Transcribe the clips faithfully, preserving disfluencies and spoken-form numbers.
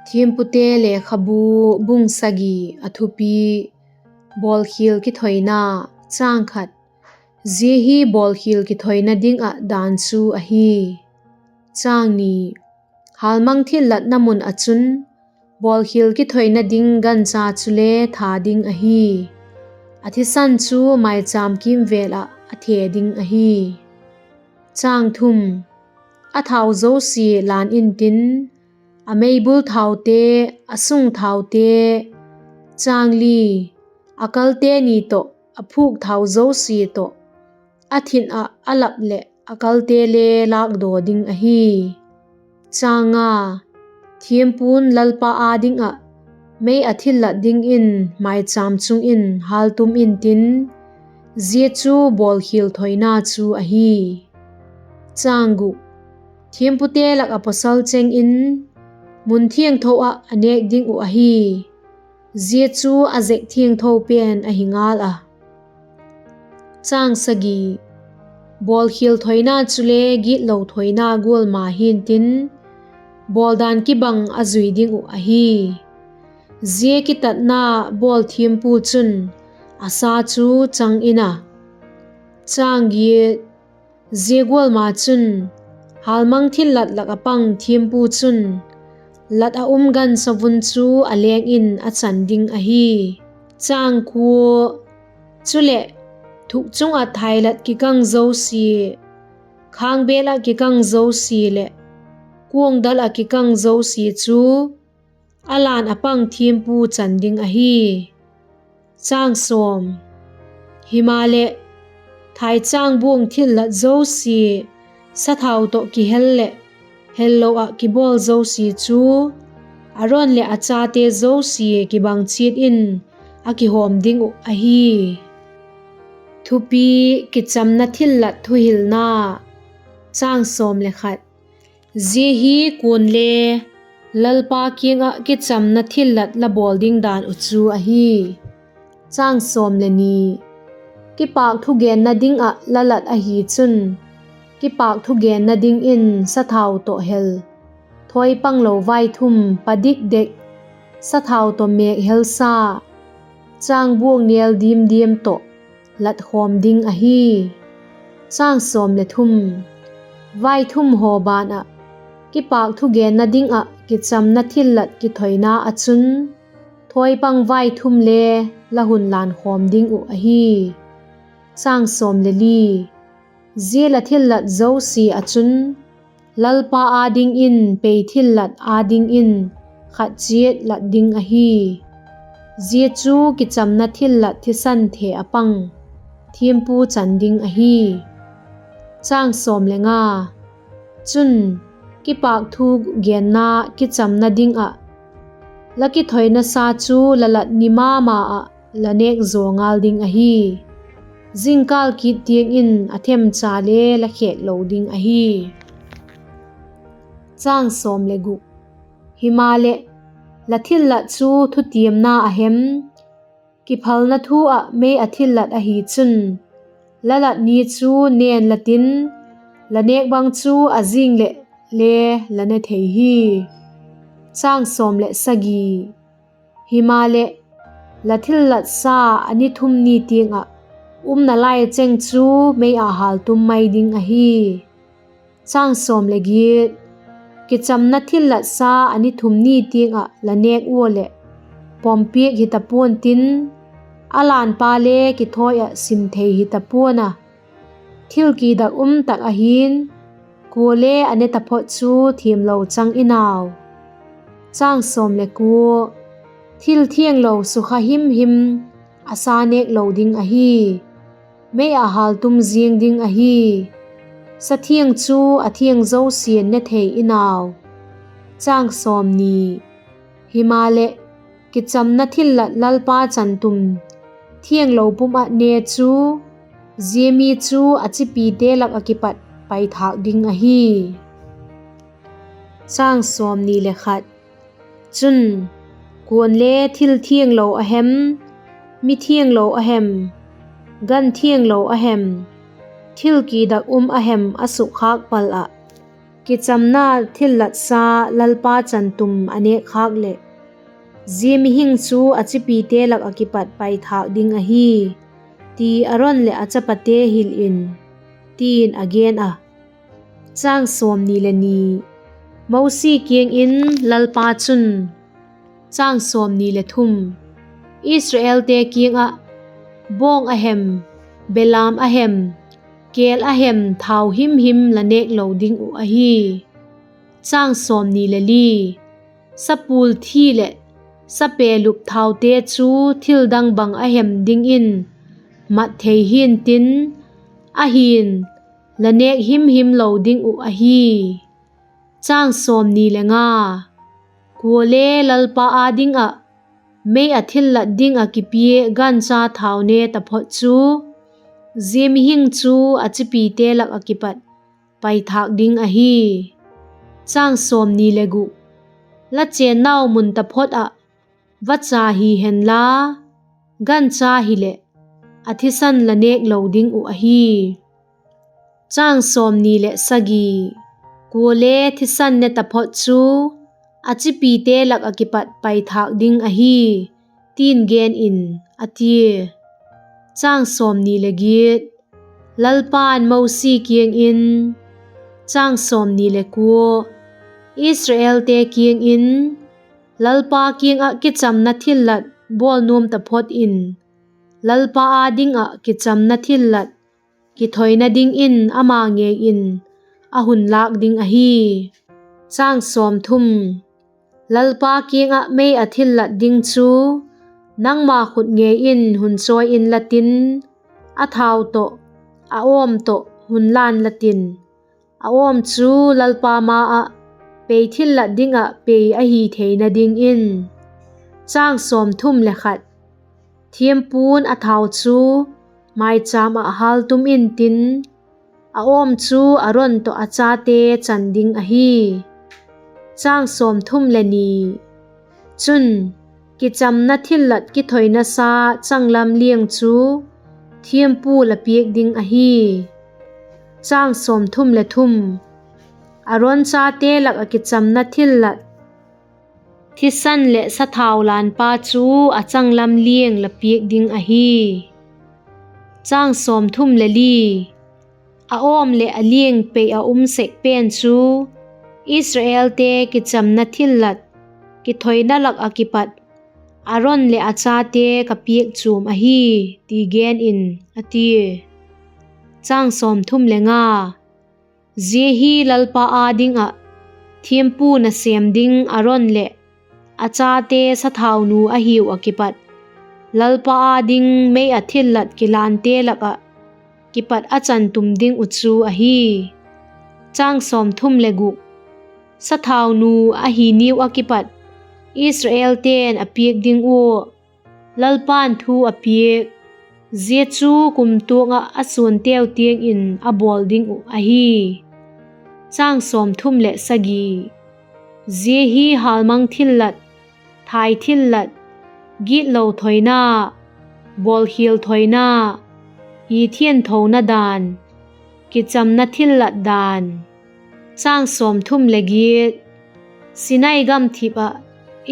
Thiampute Lekhabu, bung sagi. A thupi: Bawlkhial kithoina. Chang khat. Zia hi bawlkhial kithoina ding ah dan chu ahi. Chang ni. Hâlmang thillatna mun ah chun bawlkhial kithoina ding gancha chule tha ding ahi. A thisan chu maichâm kîmvêl ah a the ding ahi. Chang thum. A thau zosia lân intin, a meibul thaute, a sung thaute, chang li, a kalte ni tawh, a phûk thau zosia tawh, a thin ah a lap leh a kalte le lâkdaw ding ahi. Chang nga. Thiampu'n Lalpa â ding ah mei a thillat dingin maichâm chung in hâltum intin, zia chu bawlkhial thoina chu ahi. Chang guk. Thiampute lak ah pawsal cheng in mun thiangtho ah a nêk ding uh ahi. Zia chu a zek thiangtho pen ahi ngal a. Chang sagi. Bawlkhial thoina chule gitlo thoina gual ma hi'ntin, bawldan kibang a zui ding uh ahi. Zia kitatna bawl thiampu chun a sa chu chang in a. Chang giat. Zia gual ma chun hâlmang thillat lak ah pang thiampu chun lat a um gancha vun chu a leng in a chan ding ahi. Chang kua. Chuleh, thuk chung ah thailat kikang zosia, khângbêl ah kikang zosia leh kuangdal ah kikang zosia chu a lan a pang thiampu chan ding ahi. Chang sawm. Himaleh, thaichâng buang thillat zosia, sathau tawh kihel leh hello ah kibawl zosia chu Aron leh a chate zosia kibang chiat in a kihawm ding uh ahi. Thupi: Kichamna thillat thuhilna. Chang sawm le khat. Zia hi kuale Lalpa kiang ah kichamna thillat la bawl ding dan uh chu ahi. Chang sawm le ni. Kipâk thugenna ding ah la lat ahi chun, kipâk thugenna dingin sathau tawh hel, thawi panglo vaithum pa dik dek, sathau tawh mêk helsa, chângbuang nêl diam diam tawh lat khawm ding ahi. Chang sawm le thum. Vaithum haw ban ah kipâk thugenna ding ah kichamna thillat kithoina ah chun, thawi pang vaithum le la hun lan khawm ding uh ahi. Chang sawm le li. Zia la thillat zosia ah chun, Lalpa â dingin pei thillat â dingin khat chiat lat ding ahi. Zia chu kichamna thillat thisan the ah pang thiampu chan ding ahi. Chang sawm le nga. Chun, kipâk thugenna kichamna ding ah la kithoina sa chu la lat ni ma ma ah la nêk zaw ngal ding ahi. Zingkâl kit tiang in a themcha le la khêk lo ding ahi. Chang sawm le guk. Himaleh, la thillat chu thutiamna a hem, kiphalna thu ah mei a thillat ahi chun, la lat ni chu nen la tin, la nêk bang chu a zing leh le la ne thei hi. Chang sawm le sagi. Himaleh, la thillat sa a ni thum ni tiang ah umna lai cheng chu mei ah hâltum mai ding ahi. Chang sawm le giat. Kichamna thillat sa a ni thum ni tiang ah la nêk ua leh, pawmpiak hita pua'n tin, a lanpa le kithawi ah sim thei hita pua'n a, thil kidak um tak ahi'n, kuale a ne taphot chu thiamlo chang in au. Chang sawm le kua. Thil thianglo sukha him him a sa nêk lo ding ahi. Mei ah hâltum ziang ding ahi. Sa thiang chu a thiang zosia'n ne thei in au. Chang sawm ni. Himaleh, kichamna thillat Lalpa chantum thianglo pum ah ne chu, zia mi chu a chipite lak ah kipat paithâk ding ahi. Chang sawm ni le khat. Chun, kuale thil thianglo a hem, mi thianglo a hem, gan thianglo a hem, thil kidak um a hem a sukkhâk pal ah, kichamna thillat sa Lalpa chan tum a nêk khâk leh, zia mihing chu a chipite lak ah kipat paithâk ding ahi, ti Aron leh a chapate hil in, ti'n a gen a. Mosi kiang in Lalpa chun, Israelte kiang ah, bawng a hem, belam a hem, kêl a hem thau himhim la nêk lo ding uh ahi. Sapul thi leh sapelup thaute chu thil dang bang a hem dingin mat thei hi'ntin, ahi'n, la nêk himhim lo ding uh ahi. Kuale Lalpa â ding ah mei ah thillat ding ah kipia gancha thau ne taphot chu, zia mihing chu a chipite lak ah kipat paithâk ding ahi. La chênnau mun taphot ah vacha hi henla, gancha hileh, a thisan la nêk lo ding uh ahi. Kuale thisan ne taphot chu a chipite lak ah kipat paithâk ding ahi, ti'n gen in, a tia. Lalpa'n Mosi kiang in, Israelte kiang in, ‘Lalpa kiang ah kichamna thillat bawl nuam taphot in, Lalpa â ding ah kichamna thillat kithoina dingin ama ngei in a hun lâk ding ahi. Lalpa kiang ah mei ah thillat ding chu nangma khut ngei in hun chawi inla tin, a thau tawh, a awm tawh hun la inla tin, a awm chu Lalpa ma ah pei thillat ding ah pei ahi theina dingin. Thiampu'n a thau chu mâichâm ah hâltum intin, a awm chu Aron tawh a chate chan ding ahi. Chun, kichamna thillat kithoina sa changlam liang chu thiampu la piak ding ahi. Aron chate lak ah kichamna thillat, thisan leh sathau lânpa chu a changlam liang la piak ding ahi. A awm leh a liang pei ah um sek pen chu Israelte kichamna thillat kithoina lak ah kipat Aron leh a chate ka piak chuam ahi, ti gen in, a tia. Zia hi Lalpa â ding ah thiampu nasêm ding Aron leh a chate sathaunu a hiu ah kipat, Lalpa â ding mei ah thillat kilânte lak ah kipat a chan tum ding uh chu ahi. Sathaunu a hi niu ah kipat Israelte'n a piak ding ua Lalpa'n thu a piak, zia chu kumtuang ah a suanteu tiang in a bawl ding uh ahi. Zia hi hâlmang thillat, thai thillat, gitlo thoina, bawlkhial thoina, hi thiangthona dan, kichamna thillat dan. Sinai gamthip ah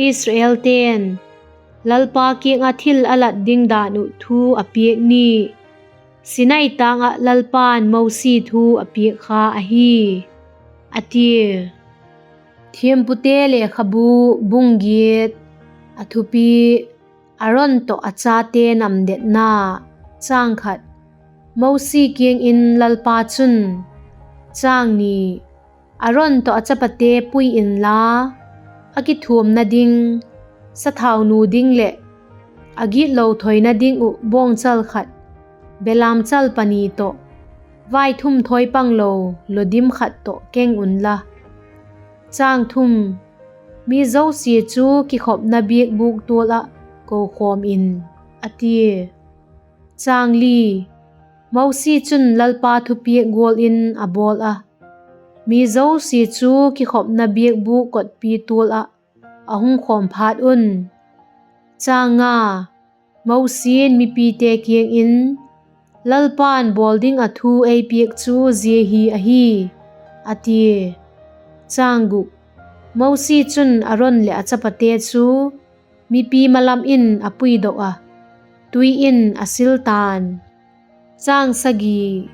Israelte'n Lalpa kiang ah thil a lat ding dan uh thu a piak ni, Sinai tâng ah Lalpa'n Mosi thu a piak kha ahi, a tia. Thiampute Lekhabu, bung giat. A thupi: Aron tawh a chate namdetna. Mosi kiang in Lalpa chun, Chang ni, Aron tawh a chapate pui inla, a kithuamna ding, sathaunu ding leh a gitlo thoina ding uh bawngchal khat, belamchal pani tawh, vaithum thawi panglo lodim khat tawh keng unla. Mi zosia chu kikhopna biakbûk tual ah kokhawm in, a tia. Mosi chun Lalpa thupiak gual in a bawl a, mi zosia chu kikhopna biakbûk kotpi tual ah a hung khawm phat un, Mosi'n mipite kiang in, Lalpa'n bawl ding ah thu ei piak chu zia hi ahi, a tia. Chang guk, Mosi chun Aron leh a chapate chu mipi malam in a puidok ah, tui in a sil ta'n. Chang sagi,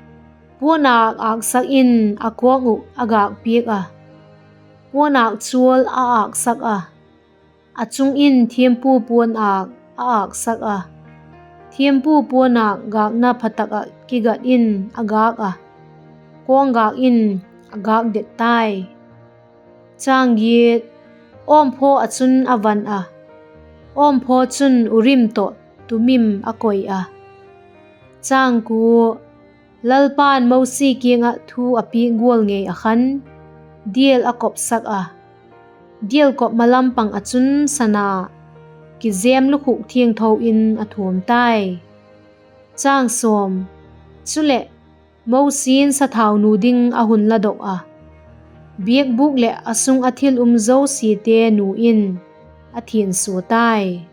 puanâk âksak in a kawng uh a gâk piak ah, puanâk chual a âksak ah, a chung in thiampu puanâk a âksak ah, thiampu puanâk gâkna pha tak ah kigat in a gâk ah, kawng gâk in a gâk det tai. Chang giat, awmphaw ah chun a van ah, awmphaw chun Urim tawh Tumim a koi ah. Chang kua, Lalpa'n Mosi kiang ah thu a piak gual ngei ah khan, dial a kopsak ah, dial kop malam pang ah chun sana kizem lukhuk thiangtho in a thuam tai. Chang sawm, chuleh, Mosi'n sathau nu ding a hun ladok ah, biakbûk leh a sung ah thil um zosiate nu in a thiansua tai.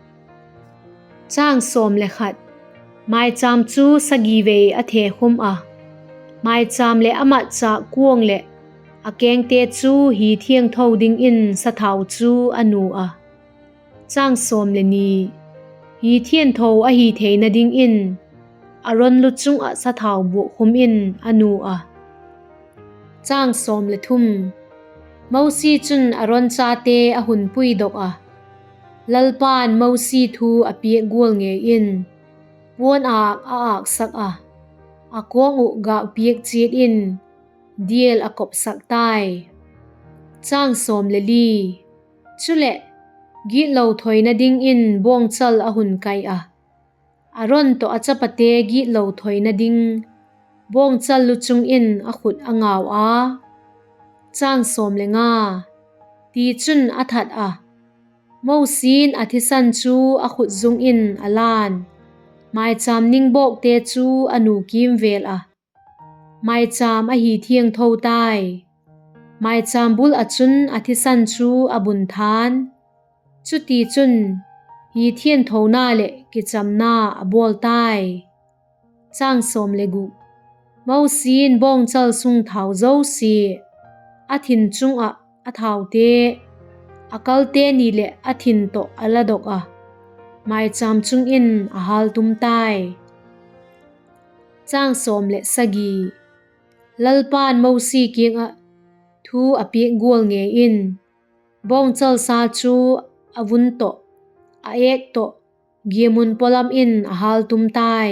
Chang sawm le khat, mâichâm chu sagi vei a thekhum ah, mâichâm leh a matchâk kuang leh a kengte chu hi thiangtho dingin sathau chu a nu ah. Chang sawm le ni, hi thiangtho ahi theina dingin Aron luchung ah sathau buak khum in a nu ah. Chang sawm le thum, Mosi chun Aron chate a hun puidok ah, Lalpa'n Mosi thu a piak gual ngei in, puanâk a âksak ah, a kawng uh gâk piak chiat in, dial a kopsak tai. Chang sawm le li, chuleh, gitlo thoina dingin bawngchal a hun kai ah, Aron tawh a chapate gitlo thoina ding bawngchal luchung in a khut a ngau a. Chang sawm le nga, tichun a that ah, Mosi'n a thisan chu a khutzung in a la'n, mâichâm ningbawkte chu a nu kîmvêl ah, mâichâm a hi thiangtho tai. Mâichâm bul ah chun a thisan chu a bun tha'n, chutichun, hi thianthona leh kichamna a bawl tai. Chang sawm le gu, Mosi'n bawngchal sung thau zosia a thin chung ah a thaute, a kalte ni leh a thin tawh a ladok ah, mâichâm chung in a hâltum tai. Chang sawm le sagi, Lalpa'n Mosi kiang ah thu a piak gual ngei in, bawngchal sa chu a vun tawh, a êk tawh, giamun pawlam in a hâltum tai.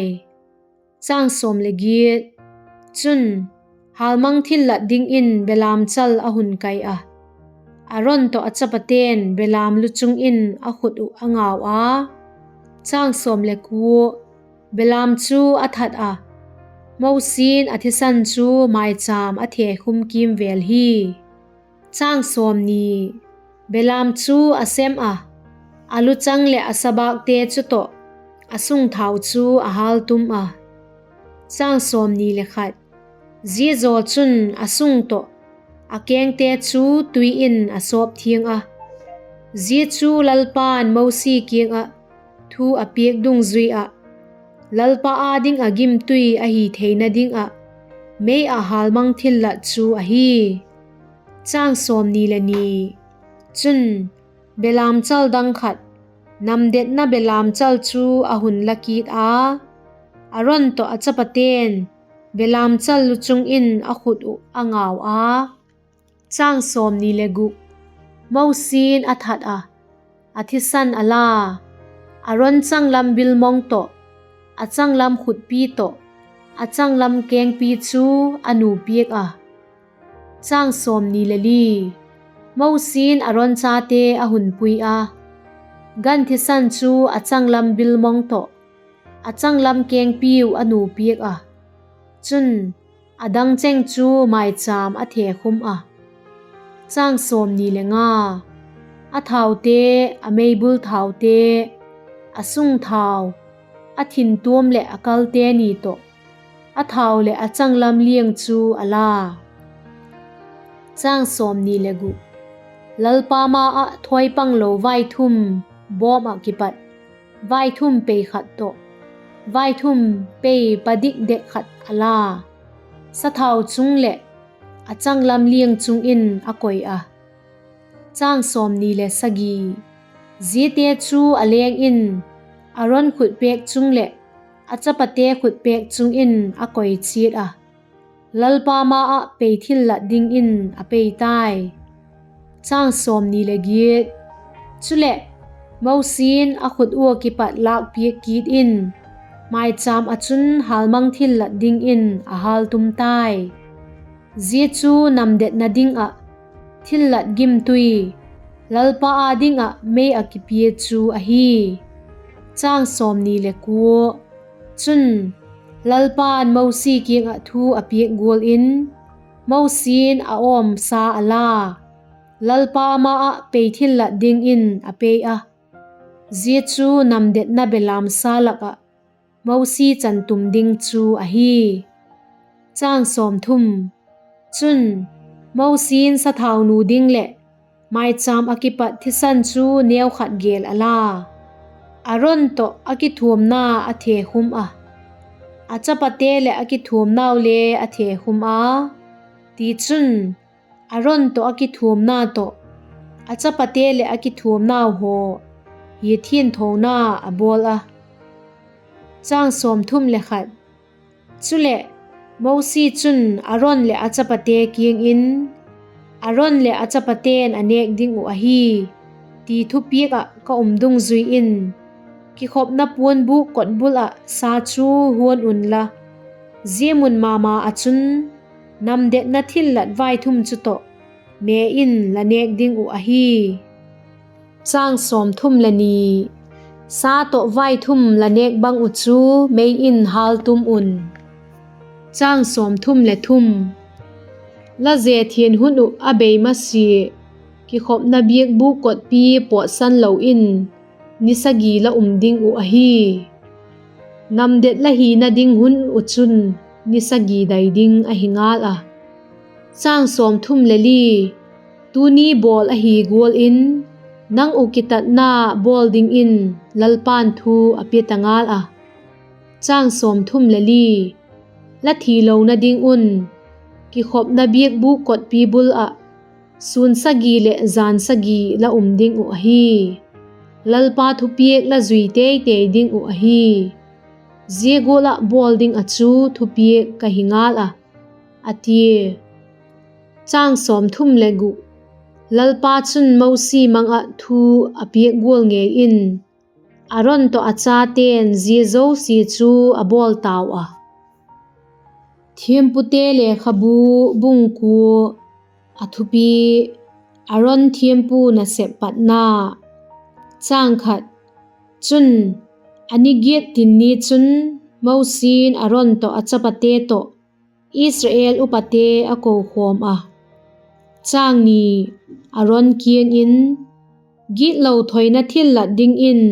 Chang sawm le giat, chun, hâlmang thillat dingin belamchal a hun kai ah, Aron tawh a chapate'n belam luchung in a khut uh a ngau a. Chang sawm le kua, belam chu a that ah, Mosi'n a thisan chu mâichâm a thekhum kîmvêl hi. Chang sawmni, belam chu a sem ah, a luchang leh a sabâkte chu tawh, a sung thau chu a hâltum a. Chang sawmni le khat, zia zaw chun a sung tawh, a kengte chu tui in a sawp thiang a. Zia chu Lalpa'n Mosi kiang ah thu a piak dungzui ah, Lalpa â ding ah gimtui ahi theina ding ah, mei ah hâlmang thillat chu ahi. Chang sawmni le ni, chun, belamchal dang khat, namdetna belamchal chu a hun la kit a, Aron tawh a chapate'n belamchal luchung in a khut uh a ngau a. Chang sawmni le gu, Mosi'n a that ah, a thisan a la, Aron changlam bilmong tawh, a changlam khutpi tawh, a changlam kengpi chu a nu piak a. Chang sawmni le li, Mosi'n Aron chate a hun pui a, gan thisan chu a changlam bilmong tawh, a changlam kengpiu a nu piak a. Chun, a dang cheng chu mâichâm a thekhum a. Chang sawmni le nga, a thaute, a meibul thaute, a sung thau, a thin tuam leh a kalte ni tawh, a thau leh a changlam liang chu a la. Chang sawmni le gu, Lalpa ma ah thawi panglo vaithum bawm ah kipat vaithum pei khat tawh, vaithum pei padik dek khat a la, sathau chung leh a changlam liang chung in a koi a. Ziate chu a leng in Aron khutpêk chung leh a chapate khutpêk chung in a koi chiat ah, Lalpa ma ah pei thillat dingin a pei tai. Chuleh, Mosi'n a khut ua kipat lâk piak kit in, mâichâm ah chun hâlmang thillat dingin a hâltum tai. Zia chu namdetna ding ah thillat gimtui, Lalpa â ding ah mei ah kipia chu ahi. Chun, Lalpa'n Mosi kiang ah thu a piak gual in, Mosi'n a awmsa a la, Lalpa ma ah pei thillat dingin a pei a. Zia chu namdetna belamsa lak ah Mosi chantum ding chu ahi. Chun, Mosi'n sathaunu ding leh mâichâm ah kipat thisan chu neukhat gêl a la, Aron tawh a kithuamna a thekhum ah, a chapate leh a kithuamnau le a thekhum a; tichun, Aron tawh a kithuamna tawh, a chapate leh a kithuamnau haw hiathiangthona a bawl a. Chuleh, Mosi chun Aron leh a chapate kiang in, Aron leh a chapate'n a nêk ding uh ahi, ti thupiak ah ka um dungzui in, kikhopna puanbûk kotbul ah sa chu huan unla, zia mun ma ma ah chun namdetna thillat vaithum chu tawh me in la nêk ding uh ahi. Sa tawh vaithum la nêk bang uh chu mei in hâltum un. La zethian hun uh a bei masia, kikhopna biakbûk kotpi pawtsan lo in ni sagi la um ding uh ahi. Namdet la hina ding hun uh chun ni sagi dai ding ahi ngal a. Tuni bawl ahi gual in, nang uh kitatna bawl dingin Lalpa'n thu a pia ta ngal a. La thilona ding un, kikhopna biakbûk kotpi bul ah sûn sagi leh jan sagi la um ding uh ahi. Lalpa thupiak la zui teitei ding uh ahi. Zia gual ah bawl ding ah chu thupiak ka hi ngal a, a tia. Lalpa chun Mosi mang ah thu a piak gual ngei in, Aron tawh a chate'n zia zosia chu a bawl tau a. Thiampute Lekhabu, bung kua. A thupi: Aron thiampu nasep patna. Chun, a ni giat tin ni chun, Mosi'n Aron tawh a chapate tawh Israel upate a kokhawm a. Aron kiang in, Gitlo thoina thillat dingin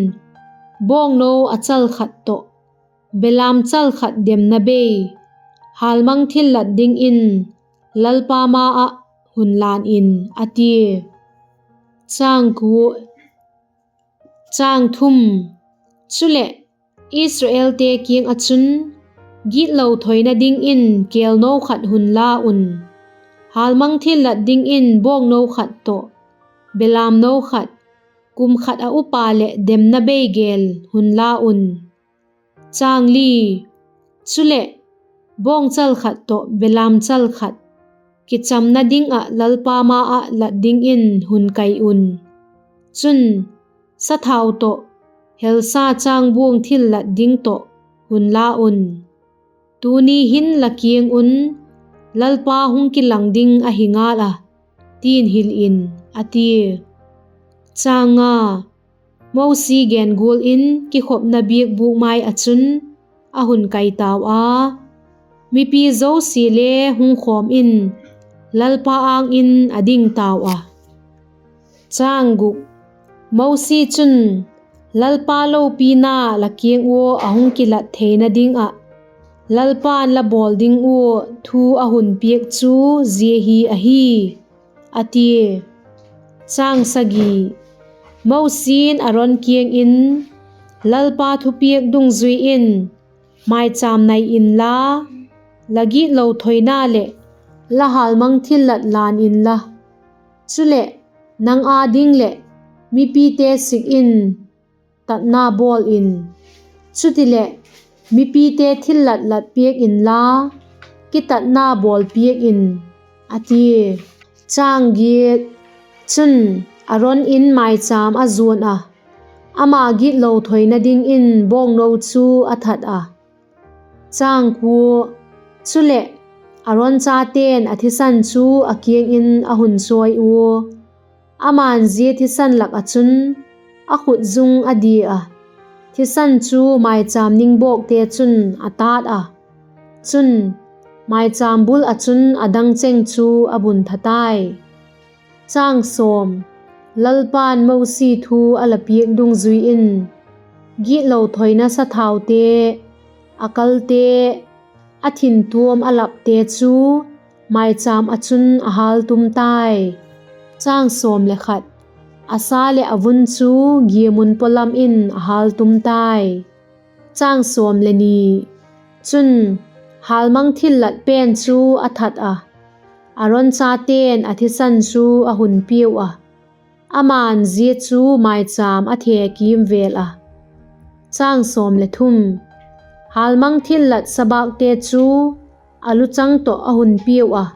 bawngno a chal khat tawh belam chal khat demna bei, hâlmang thillat dingin Lalpa ma ah hun lan in, a tia. Chuleh, Israelte kiang ah chun, Gitlo thoina dingin kêlno khat hun la un; hâlmang thillat dingin bawngno khat tawh belamno khat, kum khat ah upa leh demna bei gêl hun la un. Chuleh, bawngchal khat tawh belamchal khat, kichamna ding ah Lalpa ma ah lat dingin hun kai un. Chun, sathau tawh, helsa chângbuang thillat ding tawh hun la un; tuni hin la kiang un Lalpa hung kilang ding ahi ngal a, ti'n hil in, a tia. Mosi gen gual in kikhopna biakbûk mai ah chun a hun kai tau a, mipi zosia le hung khawm in Lalpa âng in a ding tau a. Mosi chun, Lalpa lopina la kiang ua a hung kilat theina ding ah Lalpa'n la bawl ding ua thu a hun piak chu zia hi ahi, a tia. Mosi'n Aron kiang in, Lalpa thupiak dungzui in mâichâm nai inla, la gitlo thoina leh La hâlmang thillat lân inla, chuleh, nang â ding leh mipite sik in tatna bawl in; chutileh, mipite thillat lat piak inla, kitatna bawl piak in, a tia. Chun, Aron in mâichâm a zuan ah, ama gitlo thoina dingin bawngno chu a that a. Chuleh, Aron chate'n a thisan chu a kiang in a hun chawi ua, ama'n zia thisan lak ah chun a khut zung a dia a, thisan chu mâichâm ningbawkte chun a tât a; chun, mâichâm bul ah chun a dang cheng chu a bun tha tai. Lalpa'n Mosi thu a la piak dungzui in, gitlo thoina sathaute, a kalte, a thin tuam a lapte chu mâichâm ah chun a hâltum tai. A sa leh a vun chu giamun pawlam in a hâltum tai. Chun, hâlmang thillat pen chu a that ah, Aron chate'n a thisan chu a hun piau ah, ama'n zia chu mâichâm a the kîmvêl a. Hâlmang thillat sabâkte chu a luchang tawh a hun piau ah,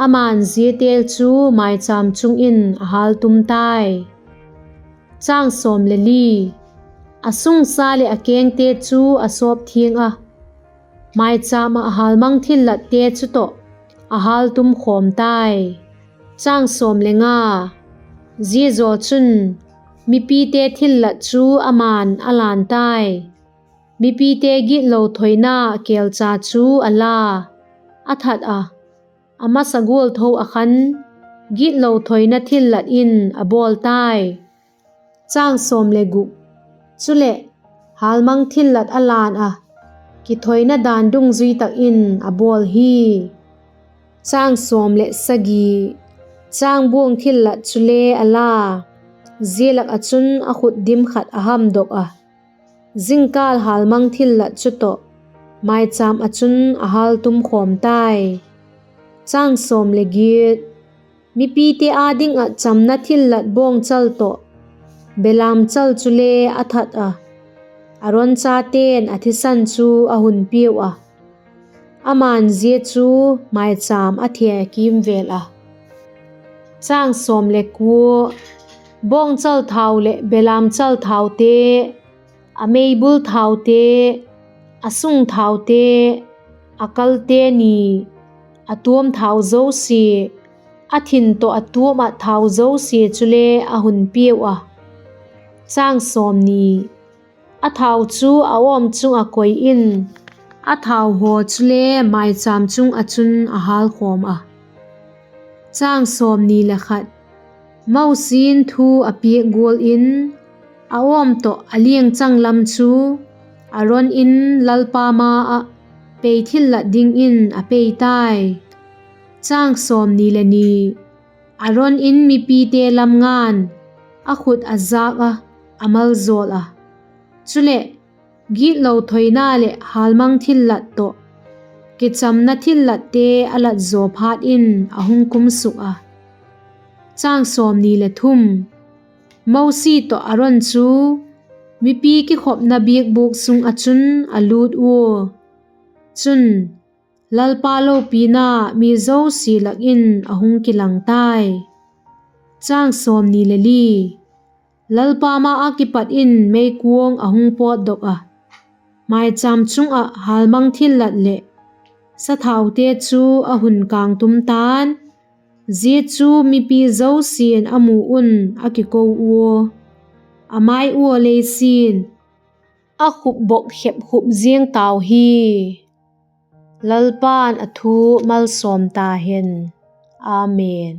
ama'n ziate chu mâichâm chung in a hâltum tai. A sungsa leh a kengte chu a sawp thiang ah, mâichâm ah hâlmang thillatte chu tawh a hâltum khawm tai. Ziazaw chun, mipite thillat chu ama'n a lân tai; mipite gitlo thoina kêlcha chu a la, a that ah, a masa gual tho ah khan gitlo thoina thillat in a bawl tai. Chuleh, hâlmang thillat a lân ah, kithoina dan dungzui tak in a bawl hi. Chângbuang thillat chule a la, zia lak ah chun a khut dim khat a hamdok ah, zingkâl hâlmang thillat chu tawh mâichâm ah chun a hâltum khawm tai. Mipite â ding ah chamna thillat bawngchal tawh belamchal chule a that ah, Aron chate'n a thisan chu a hun piau ah, ama'n zia chu mâichâm a the kîmvêl a. Bawngchal thau leh belamchal thaute, a meibul thaute, a sung thaute, a kalte ni, a tuam thau zosia, a thin tawh a tuam ah thau zosia chule a hun piau a. A thau chu a awm chung ah koi in, a thau haw chule mâichâm chung ah chun a hâlkhawm a. Mosi'n thu a piak gual in, a awm tawh a liangchang lam chu Aron in Lalpa ma ah pei thillat dingin a pei tai. Aron in mipite lam nga'n a khut a jâk ah, a maljawl a; chuleh, gitlo thoina leh hâlmang thillat tawh, kichamna thillatte a lat zaw phat in a hung kum suk a. Mosi tawh Aron chu mipi kikhopna biakbûk sung ah chun a lût ua; chun, Lalpa lopina mi zosia lak in a hung kilang tai. Lalpa ma ah kipat in meikuang a hung pawtdok ah, mâichâm chung ah hâlmang thillat leh sathaute chu a hun kângtum ta'n; zia chu mipi zosia'n a mu un a kiko ua, a mai ua lei sin, a khupbok khepkhup ziang tau hi. Lalpa'n a thu malsawm ta hen. Amen.